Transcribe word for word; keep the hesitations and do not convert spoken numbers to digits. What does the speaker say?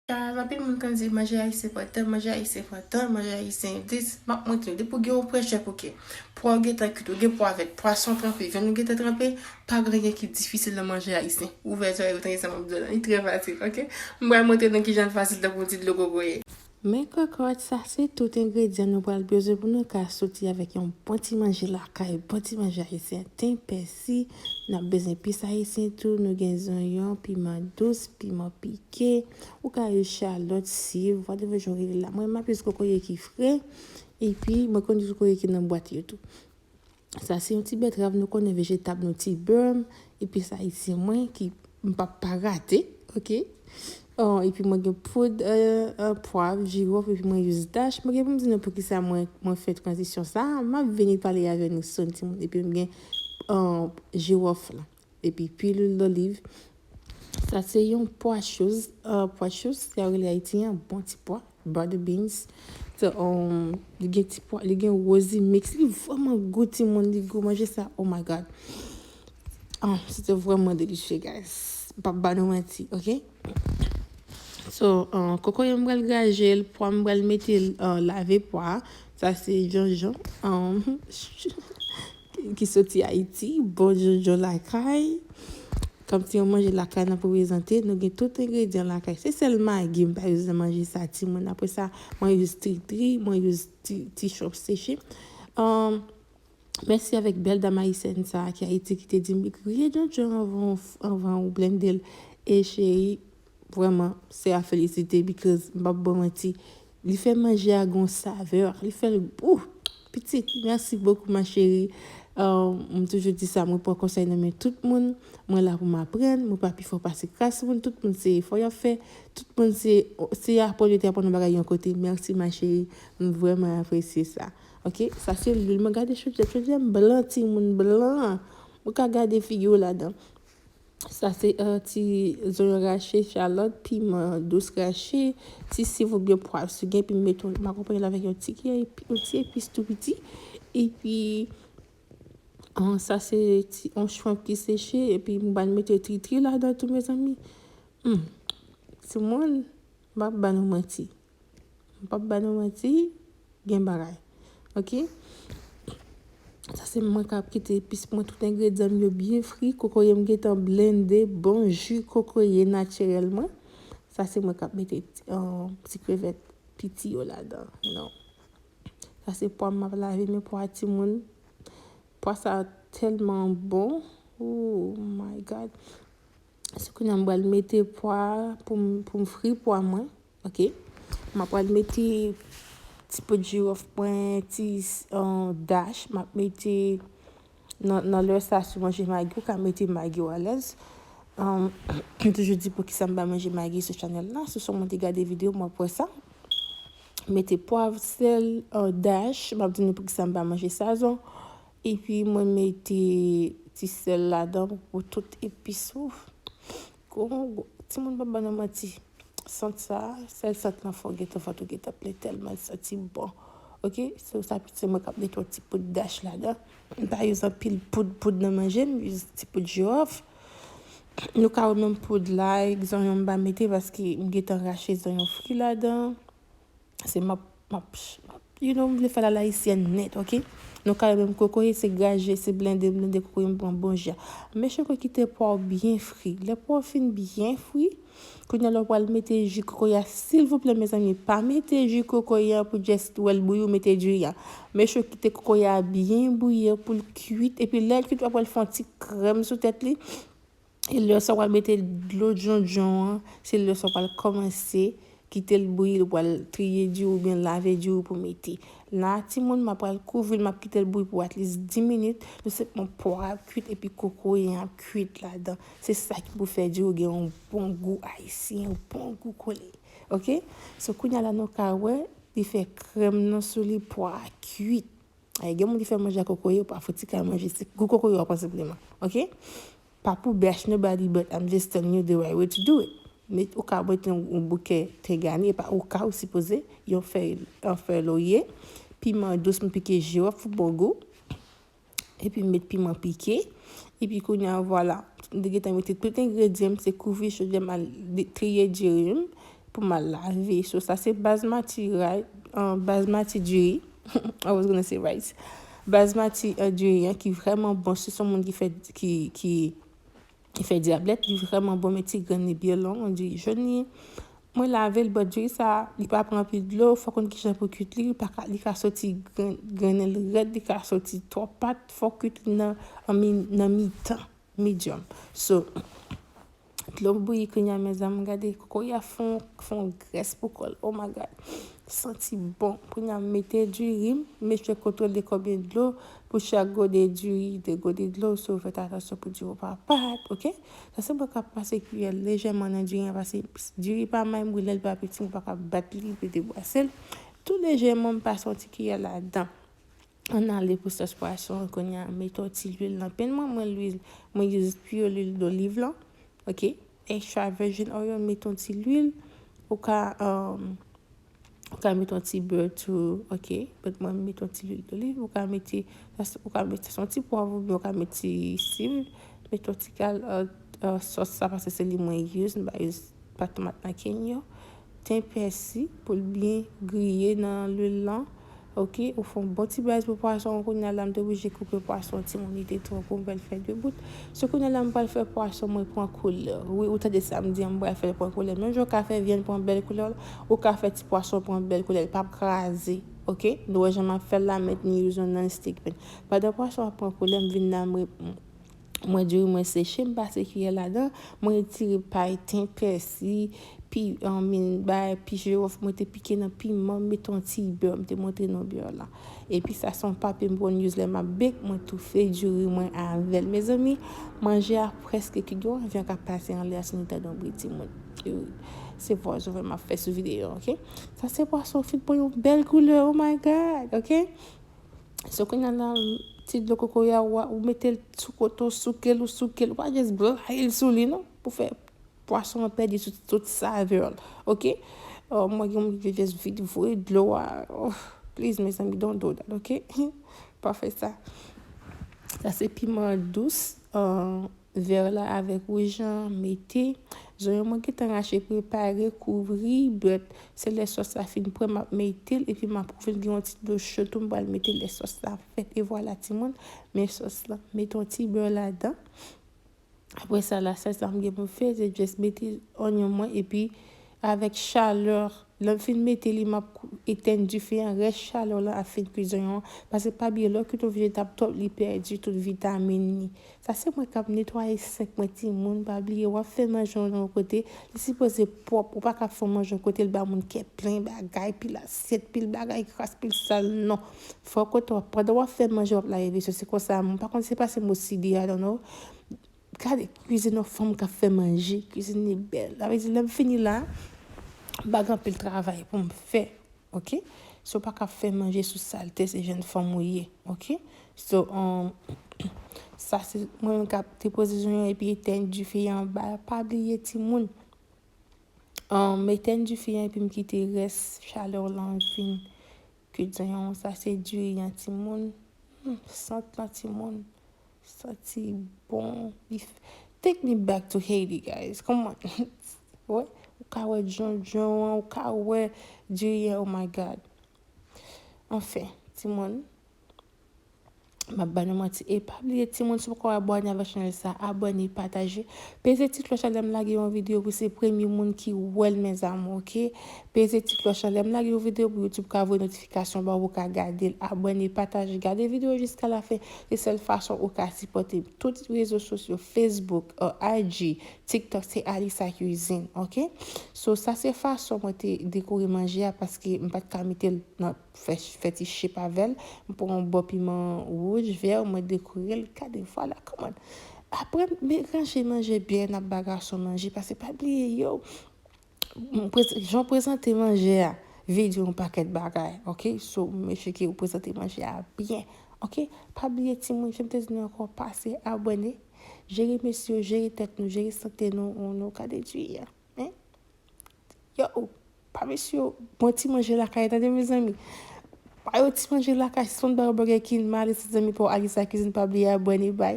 Guys, anpil moun konn di manje ayisyen pran tan, manje ayisyen pran tan, manje ayisyen dis. M ap montre nou, depi w gen yon prèchè pou ke pwa w gentan kwit, ou gen pwa vèt, pwason tranpe, vyann ou gentan tranpe, pa gen anyen ki difisil nan manje ayisyen. Ouvè zòrèy ou, tande sa m ap di w la, li trè fasil, oke? M pral montre nou kijan l fasil tankou yon ti dlo kokoye. Men kòkòt, sa se tout engredyan nou pral bezwen pou nou ka soti avèk yon bon ti manje lakay, bon ti manje ayisyen. Ten, pèsi, n ap bezwen epis ayisyen tou, nou gen zonyon, piman dous, piman pike, ou ka iz chalòt, siv, whatever jan w rele la. Mwen, m ap iz kokoye ki fre, epi mwen konn iz kokoye ki nan bwat yo tou. Sa se yon ti bètrav, nou konnen vejetab nou, ti bè m, epis ayisyen mwen ki m p ap pa rate, oke? Oh, epi mwen gen poud, euh, euh, pwav, jiwòf, epi mwen iz dash. Mwen gen pou m di nou poukisa mwen, mwen fè tranzisyon sa a. M ap vini pale avè nou sou timoun. Epi m gen, euh, jiwòf la. Epi pilil doliv. Sa se yon pwa chouz, euh, pwa chouz, sa yo rele Ayiti an, bon ti pwa, butter beans. So, um, li gen ti pwa, li gen rozi mix, li vrèman gou timoun, li gou manje sa, oh my God. Ah, se te vrèman delisye, guys. M p ap ba nou manti, oke? So, uh, kokoye m pral graje l, pwa m pral mete l, uh, lave pwa. Sa se jonjon, um, ki soti Ayiti, bon jonjon lakay. Kòmsi yon manje lakay n ap reprezante, nou gen tout engredyan lakay. Se sèl magi m pa iz nan manje sa, timoun. Apre sa, mwen iz tritri, mwen iz ti, ti chòp seche. Um, mèsi avèk bèl dam ayisyèn sa a ki Ayiti ki te di m, "Griye jonjon anvan, anvan ou blende l." E cheri, vrèman, se a felisite, because m p ap ba w manti, li fè manje a gon savè, li fè l, ouh, pitit, merci beaucoup, ma chérie. Euh, m toujou di sa, mwen pran konsèy nan men tout moun. Mwen la pou m aprann, mwen pa pi fò pase kras moun, tout moun se efò y ap fè, tout moun se, se aprann yo te aprann yon bagay yon kote. Merci, ma chérie, m vrèman apresye sa. Oke, sa se lwil. Mwen gade chodyè, chodyè m blan, timoun, blan. Ou ka gade figi w ladan. Sa se, euh, ti zonyon rache, chalòt, piman dous rache, ti siv oubyen pwav si w gen, epi m mete, m akonpanye l avèk yon ti kiyè epi, yon ti epis tou piti. Epi, euh, sa se ti, yon shrimp ki seche, epi m pral mete tritri ladan tou, mezanmi. Hmm. Timoun, m p ap ba nou manti. M p ap ba nou manti, gen bagay. Oke? Sa se mwen k ap kite epis mwen, tout engredyan m yo byen fri. Kokoye m gentan blende, bon ji kokoye natirèl mwen. Sa se mwen k ap mete ti, euh, ti krevèt piti yo ladan. Non. Sa se pwa m ap lave, men pwa timoun. Pwa sa tèlman bon. Oh my God. Se kounye a m pral mete pwa pou m, pou m fri pwa mwen. Oke. M ap pral mete ti poud jiwòf mwen, ti, euh, dash. M ap mete nan, nan lè sa, si w manje magi, ou ka mete magi w alèz. Euh, m toujou di poukisa m pa manje magi sou chanèl la. Si w sot mwen te gade videyo, m ap wè sa. Mete pwav, sèl, euh, dash. M ap di nou poukisa m pa manje sazon. Epi mwen mete ti sèl ladan pou tout epis. Ouf. Gon, gon, timoun pa ban nou manti. Sant sa, sèl sant lan fò gentan, fò tou gentan plen tèlman l santi bon. Oke, so sa se mwen k ap mete yon ti poud dash ladan. M pa iz anpil poud, poud nan manje m, m iz ti poud jiwòf. Nou ka wè menm poud lay, zonyon m pa mete paske m gentan rache zonyon fri ladan. Se m ap, m ap, m ap, you know, m vle fè l alayisyèn nèt, oke? Nou ka wè menm kokoye, se graje, se blende, blende kokoye, m pran bon ji a. Men choko kite pwa w byen fri. Lè pwa w fin byen fri, kounye a la w pral mete ji kokoye a. Silvouplè, mezanmi, pa mete ji kokoye a pou just wè l bouyi, w mete diri a. Men choko kite kokoye a byen bouyi pou l kwit. Epi lè l kwit, w ap wè l fè yon ti krèm sou tèt li. E lè sa w pral mete dlo djondjon an, se lè sa w pral kòmanse kite l bouyi, w pral triye diri oubyen lave diri pou mete. La, timoun, m ap pral kouvri l, m ap kite l bouyi pou at least dis minit. Nou se pran pwa ap kwit epi kokoye an ap kwit ladan. Se sa ki pou fè diri gen yon bon gou ayisyen, yon bon gou kole. Oke? So, kounye a la, nou ka wè, li fè krèm nan sou li, pwa a kwit. Ay, gen moun ki fè manje ak kokoye, yo pa fouti ka manje. Se gou kokoye w ap pran senpleman. Oke? Pa pou bash nobody, but I'm just telling you the right way to do it. Met, ou ka mete yon, yon bouke ten gani, e pa ou ka, ou sipoze, yon fèy, yon fèy lorye, piman dous, m pike jiwòf pou bon gou. Epi m met piman pike. Epi kounye a, vwala. M te gentan mete tout engredyan m, se kouvri chodyè m, al de-, triye diri m. pou m al lave. So, sa se basmati rice, uh, basmati diri. I was gonna say rice. Basmati uh, diri an ki vrèman bon. Si se yon moun ki fè, ki, ki, ki fè dyablèt, li vrèman bon, men ti grenn li byen long, on diri jòn li. Mwen lave l, but diri sa, li pa pran anpil dlo, fò konn kijan pou kwit li, li pa ka, li ka soti grenn, grennen l rèd, li ka soti twò pat, fò kwit li nan, an mi, nan mitan, medium. So, dlo bouyi kounye a, mezanmi, gade, kokoye a fon, fon grès pou kò l. Oh my God. Santi bon. Kounye a, m mete diri m, mesye kontwole konbyen dlo pou chak gode diri, de gode dlo, so fè atansyon pou diri w pa pat, oke? Sa se mwen k ap pase kiyè lejèman nan diri an, paske diri pa may, m brile l pa piti, m pa ka bat li, pou debwase l. Tou lejèman, m pase yon ti kiyè ladan. Ann ale pou sòs pwason an kounye a. Mete yon ti lwil nan pen mwen. Mwen lwil, mwen use pure lwil doliv lan. Oke? Extra virgin oil, mete yon ti lwil. Ou ka, um, ou ka mete yon ti bè tou, oke? But mwen, mete yon ti lwil doliv. Ou ka mete, ou ka mete yon ti pwav oubyen ou ka mete ti siv. Mete yon ti kal, uh, uh, sòs sa, paske se li mwen use. M pa use pat tomat nan ken yo. Ten pèsi pou l byen griye nan lwil lan. Oke, ou fè yon bon ti baz pou pwason an. Kounye a la, m te oblije koupe pwason an timoun, li te twò gwo, m fè l fè de bout. So, kounye a la, m pral fè pwason mwen pran koulè. Wi, ou tande sa m di an, m pral fè l pran koulè. Menm jan w ka fè vyann pran bèl koulè, ou ka fè ti pwason pran bèl koulè. Li p ap kraze, oke? Nou wè jan m ap fè l la, men m use yon non-stick pan. Pandan pwason an ap pran koulè, m vin la, m re-, mwen diri mwen seche, m pase kiyè ladan, mwen retire pay, ten, pèsi, pi, anmin, bay, pi jiwòf, mwen te pike nan piman, m mete yon ti bè, m te montre nou bè la. Epi sa se yon papye m konn use lè m ap bake, mwen toufe diri mwen avè l. Mezanmi, manje a prèske kwit, gen yon avyon k ap pase anlè a, si nou tande yon bri timoun. E wi, se voice over m ap fè sou videyo, oke? Sa se pwason fin pran yon bèl koulè, oh my God, oke? So, kounye a la, ti dlo kokoye a, ou, ou mete l sou kote w, souke l, ou souke l, ou pa just blayi l sou li, non, pou fè pwason an pèdi tout, tout savè l, oke? Oh, mwen gen moun ki just vide voye dlo a, oh, please, mezanmi, don't do that, oke? Pa fè sa. Sa se piman dous, uh, vè la avèk wouj lan, mete. Zonyon mwen gentan rache, prepare, kouvri, but se lè sòs la fin prè, m ap mete l, epi m ap kouvri l, gen yon ti dlo cho tou, m pral mete lè sòs la fèt. E vwala, timoun, men sòs la. Mete yon ti bè ladan. Apre sa, la, sèl sa m gen pou m fè, se just mete onyon mwen, epi avèk chalè, lè m fin mete li, m ap kou-, etenn dife an, rès chalè la ap fin kwi zonyon an, paske pa bliye, lè w kwit yon vejetab twòp, li pèdi tout vitamin li. Sa se mwen k ap netwaye senk mwen timoun, pa bliye, w ap fè manje w nan yon kote, li sipoze pwòp, ou pa ka fè yon manje yon kote, l ba moun kè plen, bagay, pil asyèt, pil bagay kras, pil sal, non. Fò kote w ap, pandan w ap fè manje, w ap lave veso, se konsa, m pa konn se pa se m O C D, I don't know. Gade, kwizin yon fanm k ap fè manje, kwizin li bèl. Sa vle di, lè m fini la, m pa gen anpil travay pou m fè, oke? So, w pa ka fè manje sou salte, se jèn fanm ou ye, oke? So, um, sa se mwen menm k ap depoze zonyon epi etenn dife an anba. Pa bliye, timoun, um, etenn dife an epi m kite rès chalè w lan vin kwit zonyon. Sa se diri an, timoun. Hmm, sant lan, timoun. Santi bon. Li f-, take me back to Haiti, guys. Come on. Wè, ou ka wè djondjon an, ou ka wè diri an, oh my God. Anfen, timoun, m ap ba nou manti. E pa bliye, timoun, si w poko abòne avèk chanèl sa, abòne, pataje. Peze ti klòch la lè m lage yon videyo pou se premye moun ki wè l, mezanmi, oke? Peze ti klòch la lè m lage yon videyo pou YouTube ka voye notifikasyon ba w, ou ka gade l, abòne, pataje, gade videyo jiska lafen. Se sèl fason ou ka sipòte m. Tout rezo sosyo, Facebook, uh, I G, TikTok, se Alisa Cuisine, oke? So, sa se fason mwen te dekore manje a, paske m pa t ka mete l nan fè, fè ti chip avè l. M pran yon bò piman wouj, vè, mwen dekore l. Gade, vwala, come on. Aprann meranje manje byen, n ap ba gason manje, paske pa bliye, yo, m prez-, jan w prezante manje a, vle di yon pakèt bagay, oke? So, make sure ke ou prezante manje a byen, oke? Pa bliye, timoun, jan m te di nou ankò, pase abòne. Jere mesye yo, jere tèt nou, jere sante nou, nou, nou ka dedwi a. Hein? Yo, pa mesye yo, bon ti manje lakay, tande, mezanmi. Pa yo ti manje lakay, si w konn ba yo Burger King, m ale, se zanmi pa w Alisa Cuisine, pa bliye abòne, bye.